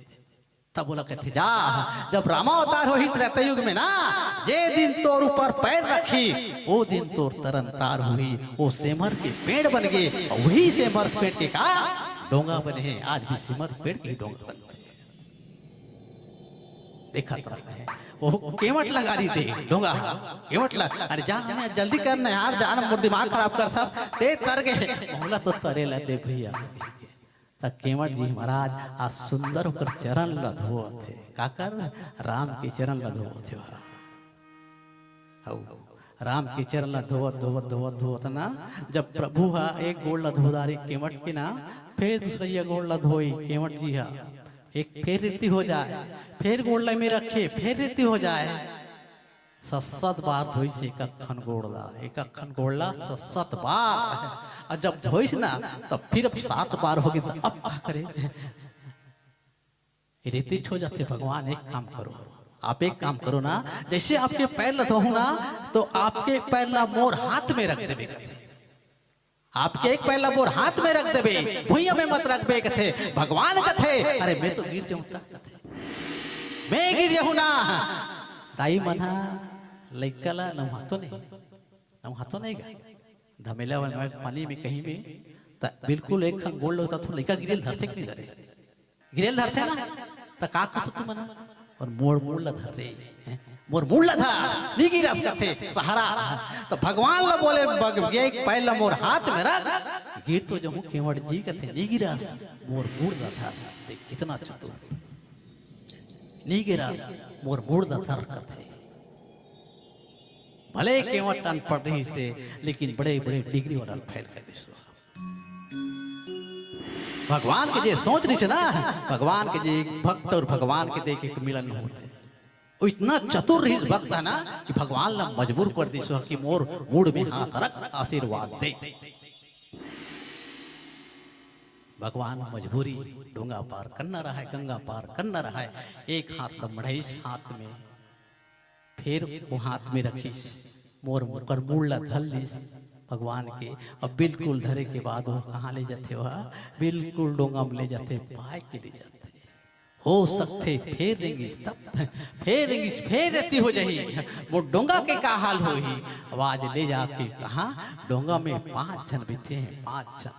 तब बोला कहते, जा, जब रामावतार होही त्रेता युग में ना, जे दिन तोर ऊपर पैर रखी, ओ दिन तोर तरन तार होही। ओ सेमर के पेड़ बन गे, अउ वही सेमर पेड़ के का डोंगा बने हे। आज भी सेमर पेड़ के ही डोंगा बने हे। देखत रहा है, वो केवट लगा दी दे डोंगा, केवट लगा। अरे जा, हमें जल्दी करना यार, जान मोर दिमाग खराब कर सब, ते तर गए। मोला तो तरे ला दे भैया। त केवट जी महाराज आज सुंदर ओकर चरण ला धोवत हे। काकर? राम के चरण ला धोवत हे। हऊ, राम के चरण ला धोवत, धोवत, धोवत, धोवत ना, जब प्रभु हा एक गोड़ ला धो डारे केवट के ना, फेर दूसरइया गोड़ ला धोई केवट जी हा, एक फेर रीति हो जाए, फेर गोड़ ला में रखे, फेर रीति हो जाए। सत सत बार धोइस एक अक्खन गोड़ ला, एक अक्खन गोड़ ला सत सत बार। अउ जब धोइस ना, तब फिर अब सात बार हो गे, त अब का करे? रीति हो जाथे, भगवान एक काम करो, आप एक काम करो ना, जैसे आपके पैर ला धोहूं ना, तो आपके पैर ला मोर हाथ में रख देबे कथे। आपके एक पैर ला मोर हाथ में रख देबे, भुइयां में मत रखबे कथे। भगवान कथे, अरे मैं तो गिर जाऊं त कथे, मैं गिर जाऊं ना। दाई मन हा लइका ला नहातो नहीं, नहातो नहीं गा, धमेला वाला पानी में कहीं में, त बिल्कुल एक खन गोड़ ला उठाथे, लइका गिरे ल धरथे कि नहीं धरे? गिरे ल धरथे ना, त का कथो तुमन? अउ मोर मुड़ ला धर रे, हैं? मोर मुड़ ला धर, नी गिरस कथे, सहारा। त भगवान ला बोले, बग-, एक पैर ला मोर हाथ में रख, गिर तो जहूं केवट जी कथे, नी गिरस, मोर मुड़ ला धर। देख, कितना चतुर। नी गिरस, मोर मुड़ ला धर कथे। भले केवट अनपढ़ रहिसे, लेकिन बड़े-बड़े डिग्री वाला ल फेल कर दिस। भगवान के जे सोच रहिसे ना, भगवान के जे भक्त अउ भगवान के देखे के मिलन होथे। वो इतना चतुर रहिस भक्त हे ना कि भगवान ला मजबूर कर दिस कि मोर मुड़ में हाथ रख, आशीर्वाद दे। भगवान मजबूरी, डोंगा पार करना रहय, गंगा पार करना रहय, एक हाथ ला मढ़ाइस हाथ में, फेर वो हाथ में रखिस, मोर ओकर मुड़ ला धर लिस भगवान के। अब बिल्कुल धरे के बाद वो कहाँ ले जाथे? वह बिल्कुल डोंगा में ले जाथे, पाय के ले जाथे। हो सकथे फेर रेंगिस तब, फेर रेंगिस, फेर रेती हो जाही, वो डोंगा के का हाल होही? अब आज ले जाके कहाँ डोंगा में पांच झन बैठे हैं, पांच झन,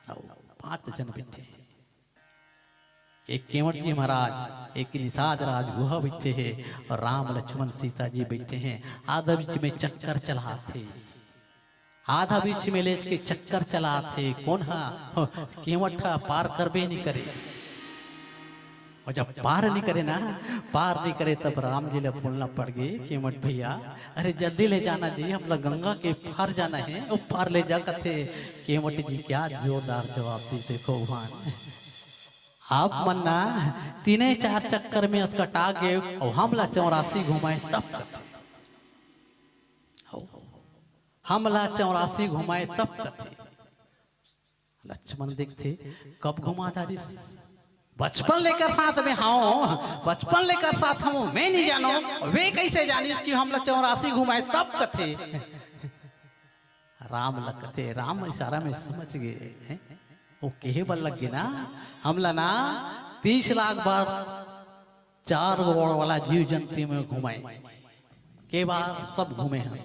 अउ पांच झन बैठे हैं। एक केवट जी महाराज, एक निषाद राज गुहा बैठे हे, अउ राम लक्ष्मण सीता जी बैठे हैं। आधा बीच में चक्कर चलात हे, आधा बीच में लेच के चक्कर चलात हे। कोन हा? केवट हा पार करबे नहीं करे। अउ जब पार नहीं करे ना, पार नहीं करे, तब राम जी ला बोलना पड़ गे, केवट भैया, अरे जल्दी ले जाना जी, हमला गंगा के पार जाना हे, अउ पार ले जा कथे। केवट जी क्या जोरदार जवाब दिस, देखो भगवान। आप मन ना तीने चार चक्कर में असकटा गे, अउ हमला चौरासी घुमाए तब कथे। हो, हमला चौरासी घुमाए तब कथे। लक्ष्मण देखथे, कब घुमा डारिस? बचपन ले एकर साथ में हंव, बचपन ले एकर साथ हंव, मैं नहीं जानों, वे कैसे जानिस कि हमला चौरासी घुमाए तब कथे? राम ला कथे, राम इशारा में समझ गे, हैं? वो कहे बर लग गे ना, हमला ना तीस लाख बार चार गोड़ वाला जीव जंतु में घुमाए। के बार सब घूमे हैं,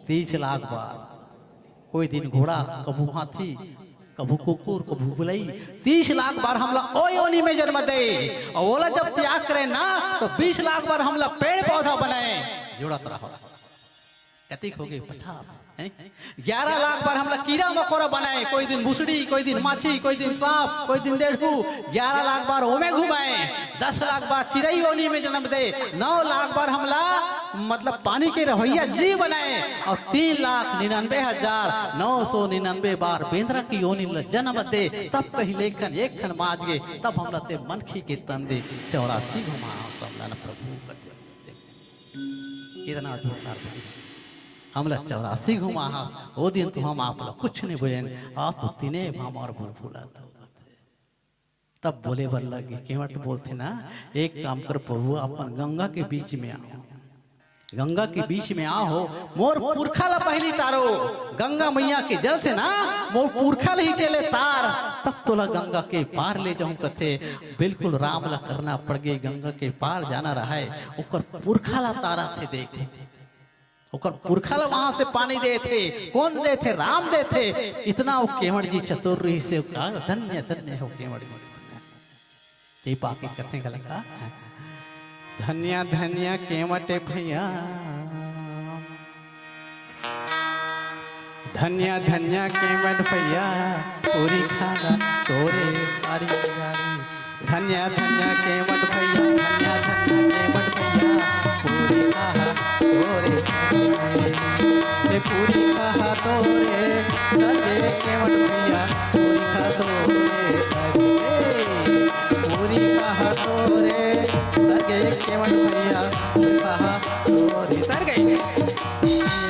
तीस लाख बार। कोई दिन घोड़ा, कभू हाथी, कभू कुकुर, कभू बिलई। तीस लाख बार हमला ओ योनि में जन्म दे, अउ ओला जब त्याग करे ना, तो बीस लाख बार हमला पेड़ पौधा बनाए। जुड़त रहो। कतिक हो गे? पचास, हैं? ग्यारह लाख बार हमला कीरा मकोरा बनाए, कोई दिन मुसड़ी, कोई दिन माछी, कोई दिन सांप, कोई दिन डेढ़ू। ग्यारह लाख बार ओमे घुमाए, दस लाख बार चिरई योनि में जन्म दे, नौ लाख बार हमला, मतलब, पानी के रहवइया जीव बनाए, अउ तीन लाख निन्यानवे हजार नौ सौ निन्यानवे बार बेंदरा के योनि में जन्म दे, तब कहीं लेखन एक खन माज गे, तब हमला ते मनखी के तन दे, चौरासी घुमा हमला न प्रभु। कितना जोरदार बोलिस। हमला चौरासी घुमा हस, ओ दिन तो हम आप ला कुछ नहीं बोलेन, आप तो तीने हमर मुंह फुला दो। तब बोले बर लगे, केवट बोलथे ना, एक काम कर प्रभु, अपन गंगा के बीच में आओ, गंगा के बीच में आहो, मोर पुरखा ला पहिली तारो। गंगा मैया के जल से ना, मोर पुरखा ला ही चले तार, तब तोला गंगा के पार ले जाहूं कथे। बिल्कुल राम ला करना पड़ गे, गंगा के पार जाना रहय, ओकर पुरखा ला तारा थे देख, ओकर पुरखा ला वहां से पानी देथे। कोन देथे? राम देथे। इतना वो केवट जी चतुर रहिसे, का धन्य धन्य हो केवट जी। ते पाके कथे गला का, धन्य धन्य केवट भैया, धन्य धन्य केवट भैया, पूरी खादा तोरे बारी बारी। धन्य धन्य केवट भैया, धन्य धन्य केवट भैया, पूरी खादा तोरे बारी बारी। ए पूरी खादा तोरे लगे केवट भैया, पूरी खादा तोरे लगे। पूरी खादा तोरे लगे केवट भैया, पूरी खादा तोरे तर गई। भैया,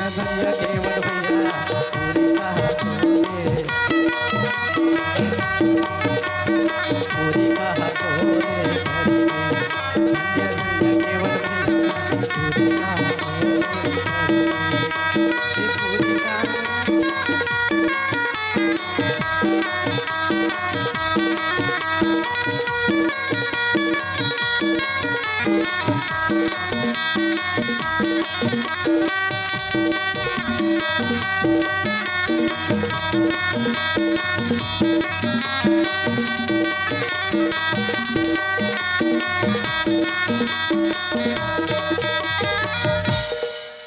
भैया, केवट भैया, पूरी खादा तोरे। पूरी खादा तोरे। भैया, भैया, केवट भैया, पूरी खादा तोरे। पूरी खादा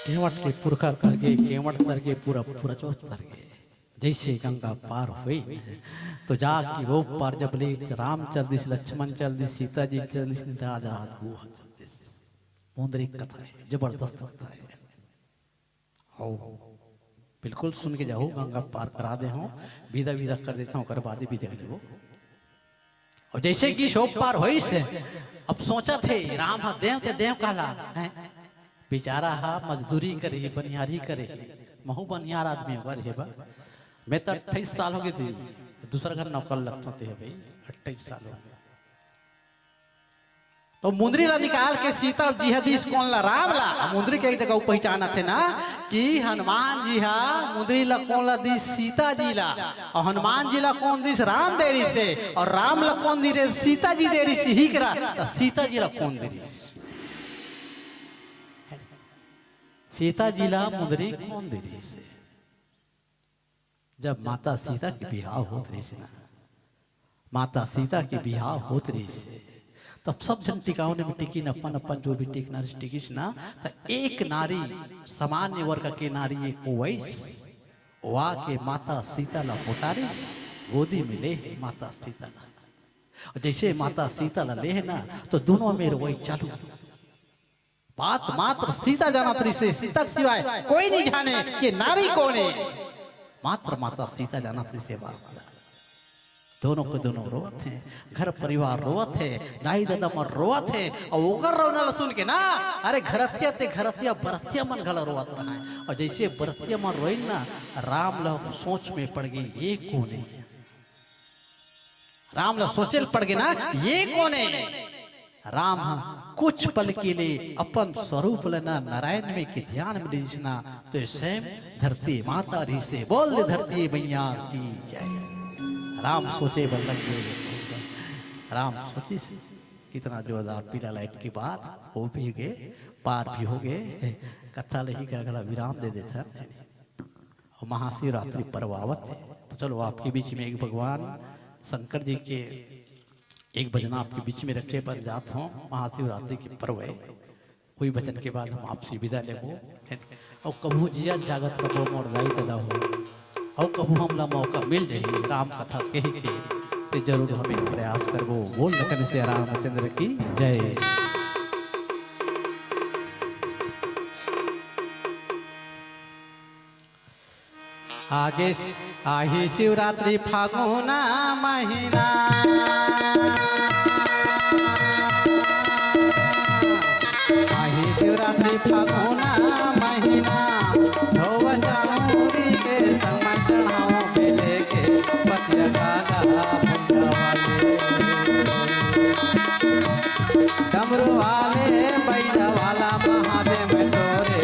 केवट के पुरखा तर गे, केवट तर गे, पूरा, पूरा चौथ तर गे। जैसे गंगा पार होई, तो जाके वो पार जब ले राम चल दिस, लक्ष्मण चल दिस, सीता जी चल दिस, राज राज वो चल दिस। मुंदरी कथा है, जबरदस्त कथा है। हो, बिल्कुल सुन के जाहू, गंगा पार करा दे हूँ, विदा विदा कर देता हूँ, ओकर बाद ही विदा लेबो। और जैसे कि शोक पार होइस, अब सोचत हे, राम ह देव ते देव कहला, हैं? बेचारा ह मजदूरी करे ही, बनियारी करे ही, महू बनियार आदमी अगर हे बा, मैं तो अट्ठाईस साल हो गए थे, दूसरा घर नौकर लगता थे भाई, अट्ठाईस साल हो गए। तो मुंदरी ला निकाल के सीता जी ह दिस कोन ला? राम ला। मुंदरी के एक जगह पहचानत हे ना कि हनुमान जी हा मुंदरी ला कोन ला दिस? सीता जी ला। और हनुमान जी ला कोन दिस? राम दे रिहिसे। और राम ला कोन दे रिहिस? सीता जी दे रिहिसे ही करा। तो सीता जी ला कोन दे रिहिस? सीता जी ला मुंदरी कोन दे रिहिसे? जब माता सीता के बिहाव होत रहिस ना, माता सीता के बिहाव होत रहिस, तब सब झन टिकावन में टिकिन, अपन अपन जो भी टिकना रहिस टिकिस ना, त एक नारी, सामान्य वर्ग के नारी एक वइस, वो आके माता सीता ला पोटारिस, गोदी में ले हे माता सीता ला। और जैसे माता सीता ला ले हे ना, तो दोनों में रोवई चालू। बात मात्र सीता जानत रहिसे, सीता के सिवाय कोई नहीं जाने कि नारी कोन हे। मात्र माता सीता जानत रहिसे बात ला। दोनों के दोनों रोवत हे, घर परिवार रोवत हे, दाई ददा मन रोवत हे, और ओकर रोना ला सुन के ना, अरे घरतिया ते घरतिया बरतिया मन घला रोवत रहय। और जैसे बरतिया मन रोइन ना, राम ला सोच में पड़ गे, ये कोन हे? राम ला सोचे ल पड़ गे ना, ये कोन हे? राम ह कुछ पल के लिए अपन स्वरूप ल ना नारायण में के ध्यान में लीस ना, तो स्वयं धरती माता रहिसे। बोल दे धरती मैया की जय। राम सोचे बर लग गे। राम सोचिस, कितना जोरदार पीला लाइट की बात, हो भी गे, पार भी हो गे, कथा ल इही करा घला विराम दे देथन। और महाशिवरात्रि पर्व आवत हे, तो चलो आपके बीच में एक भगवान शंकर जी के एक भजन आपके बीच में रखे बर जात हूँ। महाशिवरात्रि के पर्व हे, वही भजन के बाद हम आपसे विदा लेबो। और कभू जिया जागत रहो मोर दाई ददा हो, और कभू हमला मौका मिल जाही राम कथा कहे के, ते जरूर हम एक प्रयास करबो। बोल लखन से रामचंद्र की जय। आगे आही शिवरात्रि फागुन महीना, आही शिवरात्रि फागुन महीना, धोव चामुंडी के संग म चढ़ाओ बेले के पतिया काला भैया वाले, डमरू वाले बैला वाला महादेव तोरे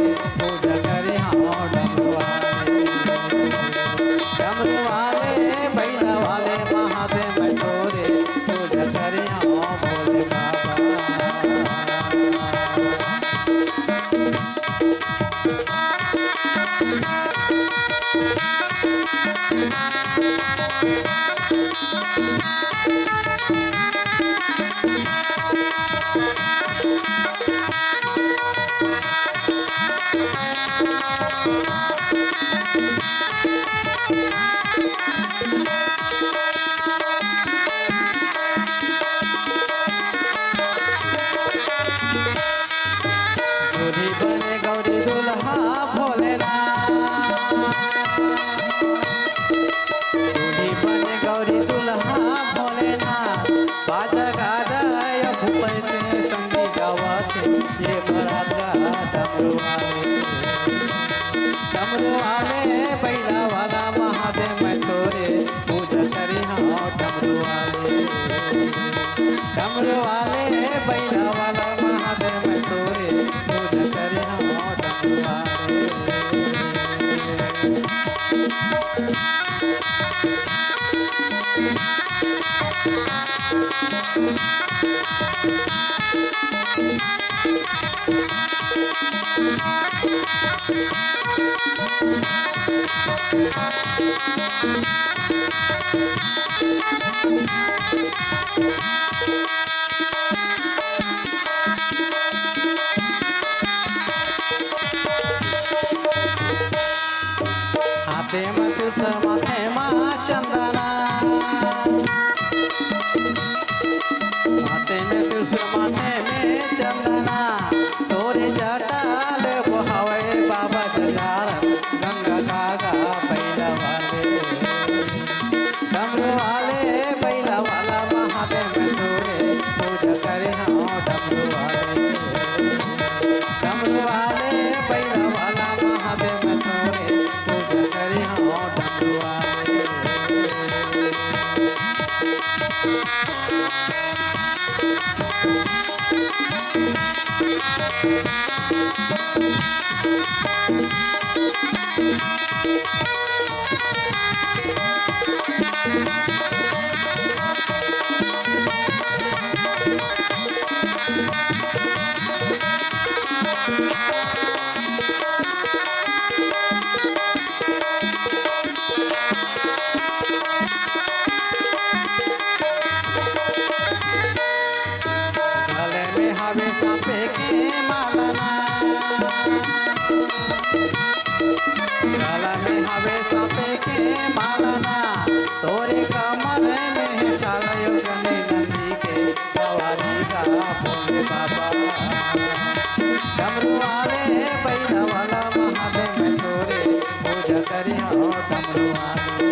ये बरात का डमरू वाले, डमरू वाले, बैला वाला महादेव मैं तोरे पूजा करिहौं। डमरू वाले, डमरू वाले, बैला वाला महादेव मैं तोरे पूजा करिहौं। डमरू वाले। हाथे में त्रिशूल, माथे में चंदना, हाथे में त्रिशूल, माथे में चंदना, तोरे जटा ले बोहावे बाबा जटार, गंगा काका बैला वाले। डमरू वाले, बैला वाला महादेव मैं तोरे पूजा करिहौं। डमरू वाले, डमरू वाले, बैला वाला महादेव मैं तोरे पूजा करिहौं। डमरू वाले। गले में हवे सांपे के माला ना, गला में हवे सांपे के माला ना, तोरे कमर में छाला यो गने नंदी के, सवारी का भोले बाबा। डमरू वाले, बैला वाला महादेव मैं तोरे पूजा करिहौं। डमरू वाले।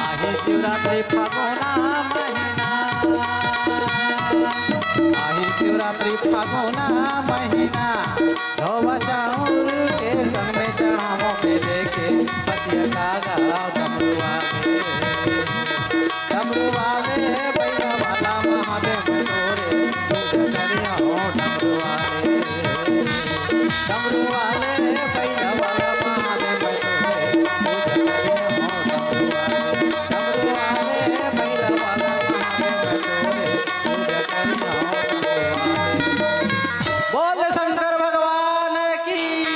आही शिवरात्रि फागुना महीना, आही शिवरात्रि फागुना महीना, धोवा चाउर के संग में चढ़ावों के लेके पतिया कागा।